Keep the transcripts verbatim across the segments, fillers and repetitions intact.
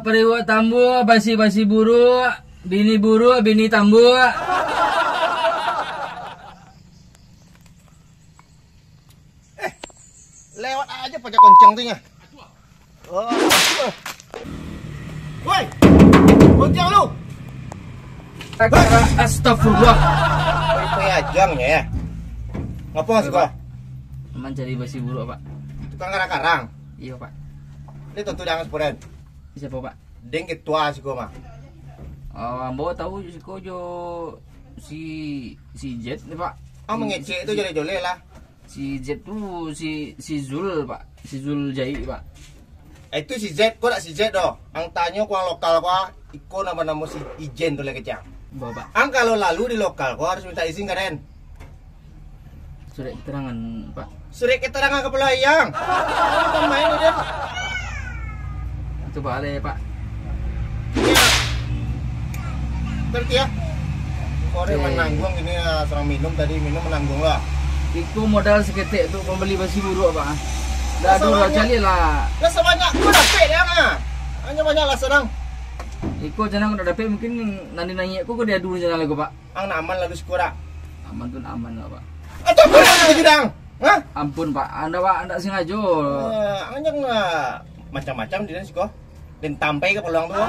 Pariwak tambuak, basi-basi buruak, bini buruak, bini tambuak. Eh, lewat aja pajak koncang tu nya. Oh. Woi, koncang lu. Astagfirullah. Woi, woi, ajang ya. Ngapa sih kau? Mancari basi buruak, Pak. Tukang karang-karang. Iyo, Pak. Ini tentu jangan sepuren. Siapa, Pak? Deng ketua siko mah. Ah, ambo tahu siko jo si, si Jet ni, Pak. Ah, mangecek tu joleh-joleh lah. Si Jet tu si, si Zul, Pak. Si Zul Jahit, Pak. Eh, itu si Jet, kok nak si Jet doh. Ang tanyo kuang lokal kua, iko namo-namo si Ijen tu lah kecek. Bapak. Ang kalau lalu di lokal kua harus minta izin ka den. Surek keterangan, Pak. Surek keterangan kapalo ayang. Bukan main tu, Den. Coba alai, Pak. Ya. Ngerti ya? Korek manangguang ini, ya, surang minum tadi, minum manangguang lah. Iko modal saketek tu pambali basi buruak, Pak. Ndak ado lah, caliak lah. Lah sabanyak ko dapek, Yang, ah. Hanyo banyak lah sadang. Iko jangan ko ndak dapek, mungkin nan dinaiak ko, ko diadu jangan lah ko, Pak. Ang nak aman lalu siko dak? Aman tu nak aman lah, Pak. Atau apo nak jadi dang? Hah? Ampun, Pak. Anda, Pak, anda sengajo. Eh, ang jangan lah macam-macam di siko. Den tampai ka peluang tu.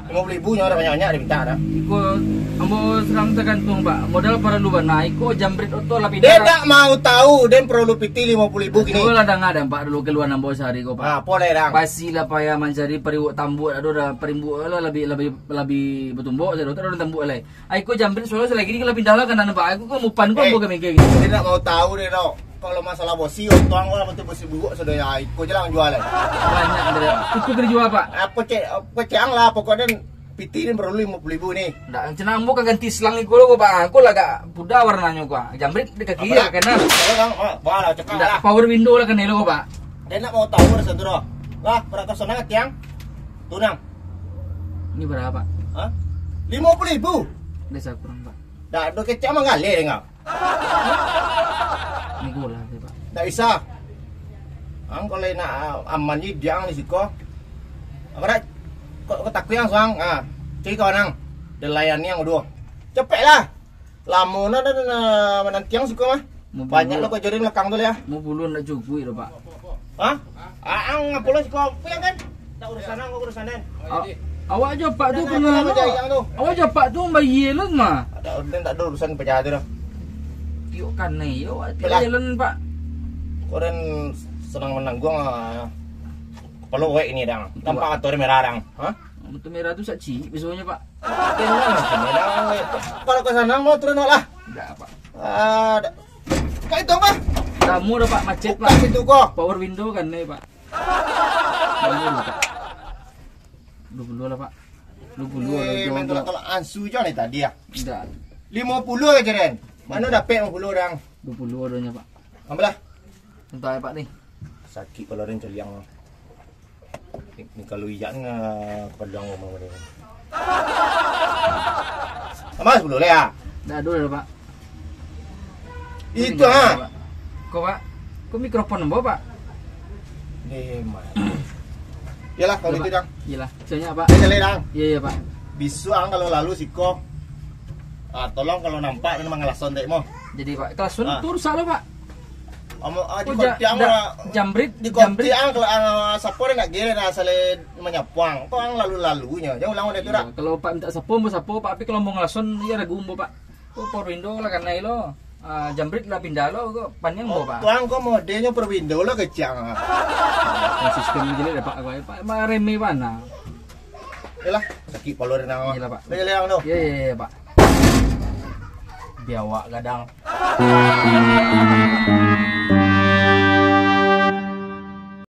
Lima puluh ribu nyo dak banyak-banyak diminta dah. Iko ambo surang tagantuang, Pak. Modal paralu bana. Iko jambrit oto lah pindah. Den dak mau tahu, den paralu piti lima puluh ribu kini. Cubo lah danga den, Pak, dulu kaluan ambo sahari ko, Pak. Ah, apo lai, dang? Basi lah payah mancari pariwak tambuak, ado dah parimbuk lah, labiah, labiah, labiah batumbuk, ado tak ado tambuak lai. Ai ko jambrit suaro salagi ni kalau pindah lah ka nan nampak. Aku ko mupan ko Eh, ambo ka mingke gitu. Den dak mau tahu deh, dok. Kalau masalah bosi, untuang lah, bantuak bosi buruak sudah ya, iko je lah ang jual, eh. Banyak dari iko ka dijual, Pak. Apo cek, apo cek ang lah, pokoknya piti ni paralu lima puluh ribu ni. Ndak, cenah ambo ka ganti selang iko lo, Pak. Aku lah agak puda warnanyo, Pak. Jambrit di kaki Apo ya, dah? Kanan. Kalau dang, ah, bah lah, cekak Ndak, lah. Power window lah kanai lo, Pak. Den dak mau tahu dah satu doh. Lah, berat kau sanang tiang. Tunang. Ini berapa, Pak? Hah? Lima puluh ribu. Bisa kurang, Pak. Dak ado kecek manggaleh dengan. Ini gula sih, Pak. Dak bisa. Ang kalau nak aman ni diang di siko. Apo dak? Kok, kok takui ang suang? Ah, cari kawan ang. Dilayani ang dulu. Cepek lah. Lamo na, na, na, na, manantiang siko mah. Mau Banyak bulu. Lo kejadian belakang tu lah. Mau bulu nak jugui lo, Pak. Hah? Aang apo lo siko apo yang kan? Tak urusan ang, urusan den. A-, awak jo Pak tu Dah pernah nak lo. Jayang tu. Awak jo Pak tu bayar lo mah. Ada den tak ada urusan pecah tu dah. Yuk kan ni, yuk Pelah. Jalan, Pak. Koren senang menanggung ah. Kepala wek ini dang. Itu, Nampak Pak. Atur merah dang. Hah? Motor merah tu sak cilik biasanya, Pak. Tenang, tenang. Kalau kau sanang mau turun lah. Enggak, Pak. Ah, dak. Kau itu apa? Lamo dah, Pak, macet, Buka Pak. Pintu kau. Power window kan ni, Pak. Lamo dah, Pak. Dua puluh lah, Pak. Dua puluh Eh, lah, main jawab, Pak. Tolak-tolak ansu je ni tadi ah. Enggak. Lima puluh aja, Den. Mana dapat lima puluh orang? Dua puluh adanya, Pak. Ambil lah. Entah ya, Pak, ni. Sakik kalau ada yang celiang. Ni, ni kalau ijak ni, ah, kepada orang ngomong dia. Sama sepuluh lah ya. Dah dulu dah, Pak. Itu, Ini ha. Pak. Kok, Pak? Kok mikrofon ambo, Pak? Ni, man. Yalah, kalau Yalah, itu, Pak. Dang. Yalah. Soalnya, Pak. Ini kali, Dang. Iya, iya, Pak. Bisuak ang kalau lalu siko, ah, tolong kalau nampak dan mangalason dek mo. Jadi, Pak, kalason Ah. tu rusak lo, Pak. Amo, ah, di Oh, ja-, kontiang da-, lah. Jambrit, Di jambrit. Kontiang kalau, ah, sapo nak gile nak asal manyapuang. Kok ang lalu-lalunya. Jangan ulang udah tu Iya, dah. Kalau Pak minta sapo, ambo sapo, Pak, tapi kalau mau ngalason, iya ragu ambo, Pak. Oh, Power Window lah kanai lo. Ah, jambrit lah pindah lo, kok panjang Oh, ambo, Pak. Tuang kok modelnya Power Window lah kecang. Yang sistem jelek dah, Pak, aku, Pak. Mak remeh bana. Yalah, sakik palua renang. Iyalah, Pak. Leleng tu. Iya, iya, iya, Pak. Biawak gadang.